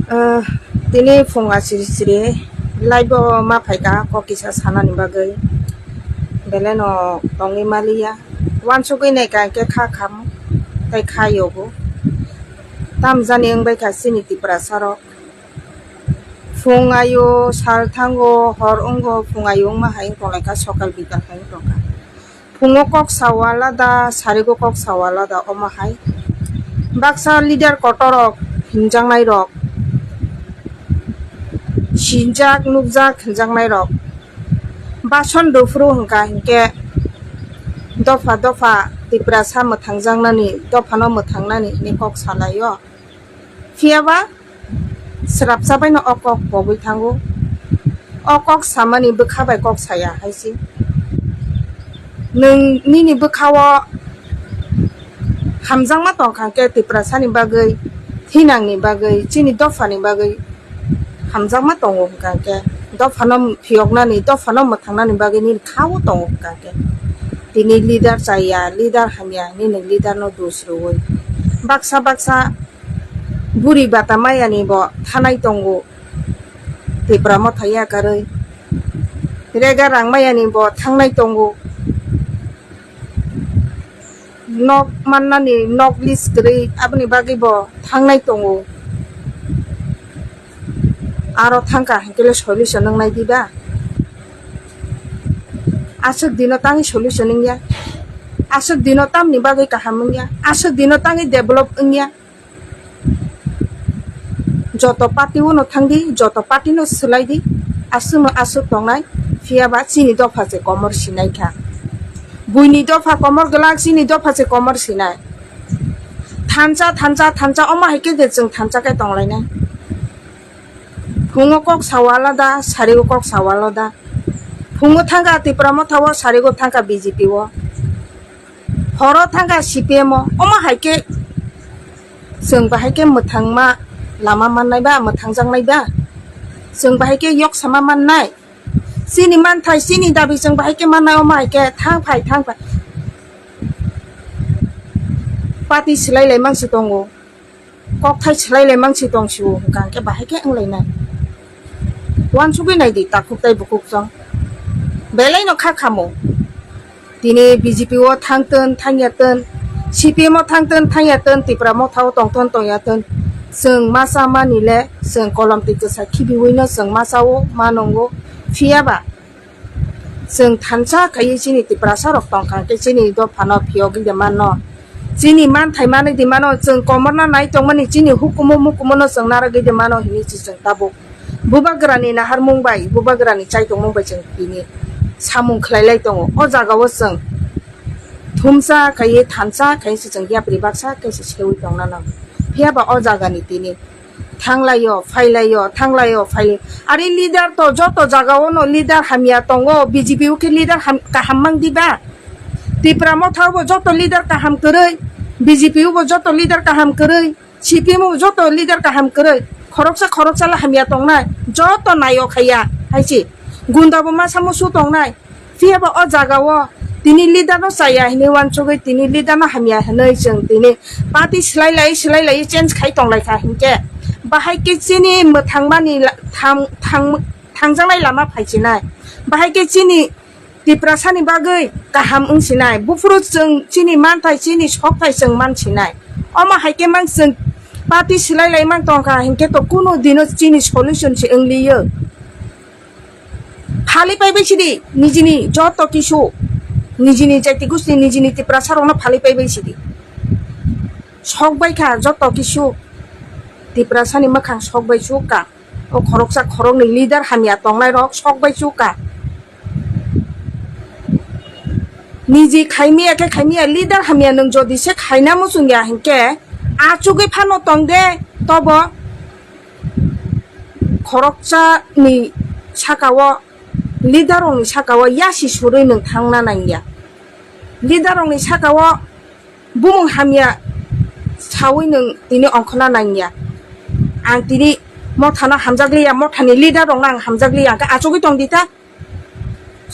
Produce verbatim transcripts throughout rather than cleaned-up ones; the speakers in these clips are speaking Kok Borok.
Ah, tini phung asiri siri live o ma phaikha kok kisa sanani bagwi, belai no tongwi maliya, uansugwi naikha hinkhe kha kham tei kha yogo. Tamjani wngbaikha chini Tiprasa rok. Phung ayo sal thango, hor wngo, phung ayo wngma hai wng tonglaikha, sokal bikal hai wng tongkha. Phungo kok sao alada, sarigo kok sao alada, omo hai. Baksa leader kotor rok, himjaknai rok, sinjak, nukjak, himjaknai rok. Bason dufru hwnkha hinkhe dopha dopha Tiprasa mwthangjaknani, dophano mwthangnani hinwi kok salaio. Phiyaba srapsa baino o kok pogwi thango. O kok samani bwkha bai kok saya hai se. Nwng nini bwkhao hamjakma tongkha khe Tiprasani bagwi, thinangni bagwi, chini dophani bagwi hamjakma tongo hwnkha khe, dophano phiyoknani, dophano mwthangnani bagwi nini khao tongo hwnkha khe, tini leader chaya, leader hamya hinwi nwng leader no dos rwui baksa baksa buri bata mayani bo thanai tongo. Tipra motha yakarwi rega rang mayani bo thangnai tongo. Nok mannani nok list kwrwi aboni bagwi bo thangnai tongo. Aro thangkha hinkhe le solution wngnai diba? Aswk dino tangwi solution wngya? Aswk dino tamni bagwi kaham wngya? Aswk dino tangwi develop wngya? Joto party o no thangdi, joto party no swlaidi, aswkno aswk tongnai, phiyaba chini dopha se komor sinai kha. Buini dopha komor glak, chini dopha se komor sinai. Thansa, thansa, thansa, omo hai khe je chwng thansa khe tonglainai. Phungo kok sao alada, sarigo kok sao alada. Phungo thangkha Tipra Motha o, sarigo thangkha B J P o. Horo thangkha C P M o, omo hai khe chwng bahai khe mwthangma lama mannai ba, mwthangjaknai ba? Chwng bahai khe yok sama mannai? Chini manthai, chini dabi chwng bahai khe mannai, omo hai khe thang phai, thang phai. Party swlai lai mangsi tongo. Kokthai swlai lai mangsi tong sio hwnkha hwnkhe bahai khe wnglainai. Uansugwi naidi takhuk tei bukhuk chwng. Belai no kha khamo. Tini B J P o thangtwn, thangya twn, C P M o thangtwn, thangya twn, Tipra Motha o tongtwn, tongya twn. Chwng masa mani le, chwng kolom twi kwsa khibiwi no chwng masa o, ma nongo. Phiyaba chwng thansa khaiwi chini Tiprasa rok tongkha khe chini dophano phiyogwi de mano. Chini manthai manwi di mano, chwng komorna nai tongmani chini hukumu mukumu no chwng narwgwi de mano hinwi se chwng tabuk. Bubagrani naharmung bai, bubagrani chaitongmung bai chwng tini samung khlai lai tongo. O jaga o chwng thumsa khaiwi thansa khaiwi se chwng yapri baksa khe se sewi tongna nango. Phiyaba o jagani tini thanglaio, phailaio, thanglaio, phailaio. Ari leader to joto jaga o no leader hamya tongo, B J P o khe leader ham-, kaham mang diba? Tipra Motha o bo joto leader kaham kwrwi, B J P o bo joto leader kaham kwrwi, C P M o bo joto leader kaham kwrwi. Khoroksa khoroksa le hamya tongnai, joto naio khaiya hai se. Gunda bo masa musu tongnai. Phiyaba o jaga o tini leader no chaya hinwi uansugwi tini leader no hamya hinwi chwng tini party swlai lai swlai lai change khai tong lai kha hinkhe bahai khe chini mwthangmani la-, thang-, thang-, thangjaknai lama phai chinai. Bahai khe chini Tiprasa ni bagwi kaham wng sinai. Buphuru chwng chini manthai chini sokthai chwng man sinai. Omo hai khe mang chwng party swlai lai mang tong kha hinkhe to kunu dino chini solution se wng liyo. Phali pai bai sidi, nijini joto kisu, nijini jati gusti, nijini Tiprasa rokno phali pai bai sidi. Sok bai kha joto kisu, Tiprasa ni mwkhang sok bai su ka. O khoroksa khoroknwi leader hamya tongnai rok sok bai su ka. Niji khaimiya khe khaimiya, leader hamya nwng jodi se khaina muchungya hinkhe achugwi phano tong de tobo. Khoroksa ni saka o, leader rok ni saka o yasi surwi nwng thangna nangya. Leader rok ni saka o bumung hamya sawi nwng tini ongkhorna nangya. Ang tini mothano hamjakliya, mothani leader rokno ang hamjakliya, ang khe achugwi tong di ta.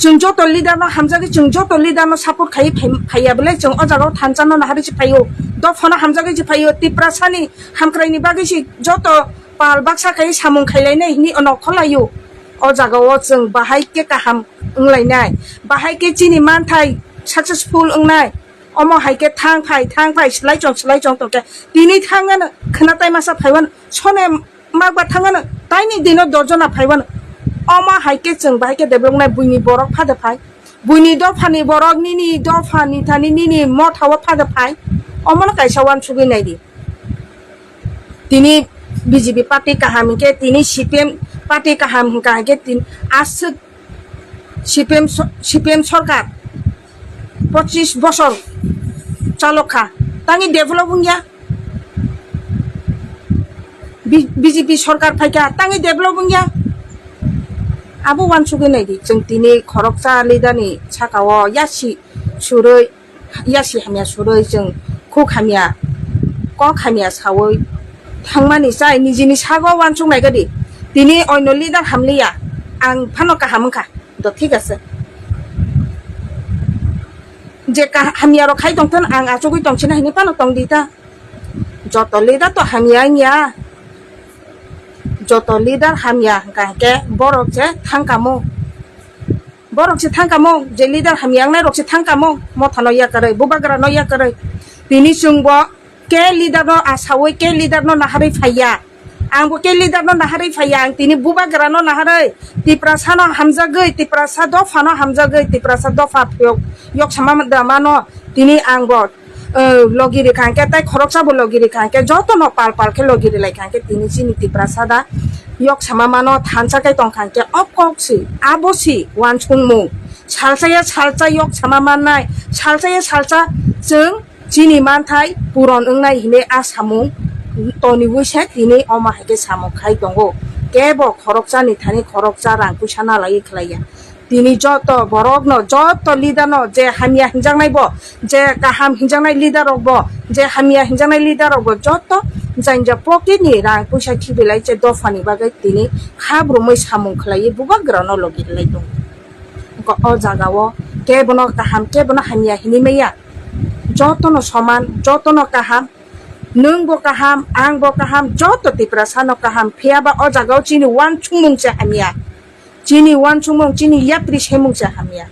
Chwng joto leader no hamjagwi, chwng joto leader no support khai phai-, phaiya bwle chwng o jaga o thansa no naharwi se phaio, dophano hamjagwi se phaio, Tiprasa ni hamkrai ni bagwi se joto pal baksa khai samung khailainai hini ono kholaio. O jaga o chwng bahai khe kaham wnglainai, bahai khe chini manthai successful wngnai. Omo hai khe thang phai, thang phai, slai chong, slai chong tongkhe tini thangano khwna tai masa phaiwano sone makba thangano taini dino dojona phaiwano. Omo hai khe chwng bahai khe develop wngnai, buini borok phade phai, buini dophani borok, nini dophani thani nini motha o phade phai. Omono kaisa uansugwi naidi. Tini B J P party kaham hinkhe, tini C P M party kaham hinkha hinkhe, tini aswk C P M so-, C P M sorkar pochis bosor chalok kha, tangwi develop wngya. B-, B J P sorkar phaikha, tangwi develop wngya. Abo uansugwi naidi, chwng tini khoroksa leader ni saka o yasi surwi, yasi hamya surwi chwng khuk hamya, kok hamya sawi thangmani chai nijini sago uansuk nai gadi. Tini oino leader hamliya, ang phano kaham wngkha, do thik ase. Je ka-, hamya rok khai tongthon, ang achugwi tongchina hinwi phano tongdi ta. Joto leader to hamya wngya, joto leader hamya hwnkha hinkhe borok se thangkamo. Borok se thangkamo, je leader hamya wngnai rok se thangkamo, mothano yakarwi, bubagrano yakarwi. Tini chwngbo ke leader no asawi, ke leader no naharwi phaiya. Angbo ke leader no naharwi phaiya, ang tini bubagrano naharwi, Tiprasano hamjagwi, Tiprasa dophano hamjagwi, Tiprasa dopha phiyok yok sama mano tini angbo eh, logi rikha hinkhe tei khoroksa bo logi rikha hinkhe jotono pal pal khe logi rilai kha hinkhe tini chini Tiprasa da yok sama mano thansa khe tongkha hinkhe o kok si abo si uansukmung salsa ya salsa yok sama mannai salsa ya salsa chwng chini manthai puron wngnai hinwi a samung toniwi se tini omo hai khe samung khai tongo kebo khoroksa ni thani khoroksa rang puisa nalaiwi khlaiya. Tini joto borokno, joto leader no je hamya hinjaknai bo, je kaham hinjaknai leader rok bo, je hamya hinjaknai leader rok bo joto janja pocket ni rang puisa khibilai je dopha ni bagwi tini kha brumwi samung khlaiwi bubagra no logi rwlai tongo. Wngkha o jaga o kebo no kaham, kebo no hamya hinwi maya. Joto no soman, joto no kaham, nwng bo kaham, ang bo kaham, joto Tiprasa no kaham. Phiya ba o jaga o chini uansukmung se hamya. Chini uansukmung, chini yapri semung se hamya.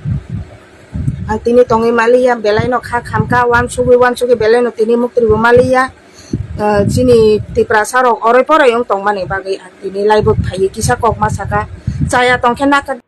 Ang tini tongwi maliya, belai no kha khamkha, uansugwi uansugwi belai no tini muktwi bo maliya. Ah, chini Tiprasa rok oroi poroi wng tongmani bagwi ang tini live o phaiwi kisa kok ma saka. Chaya tongkhe naka.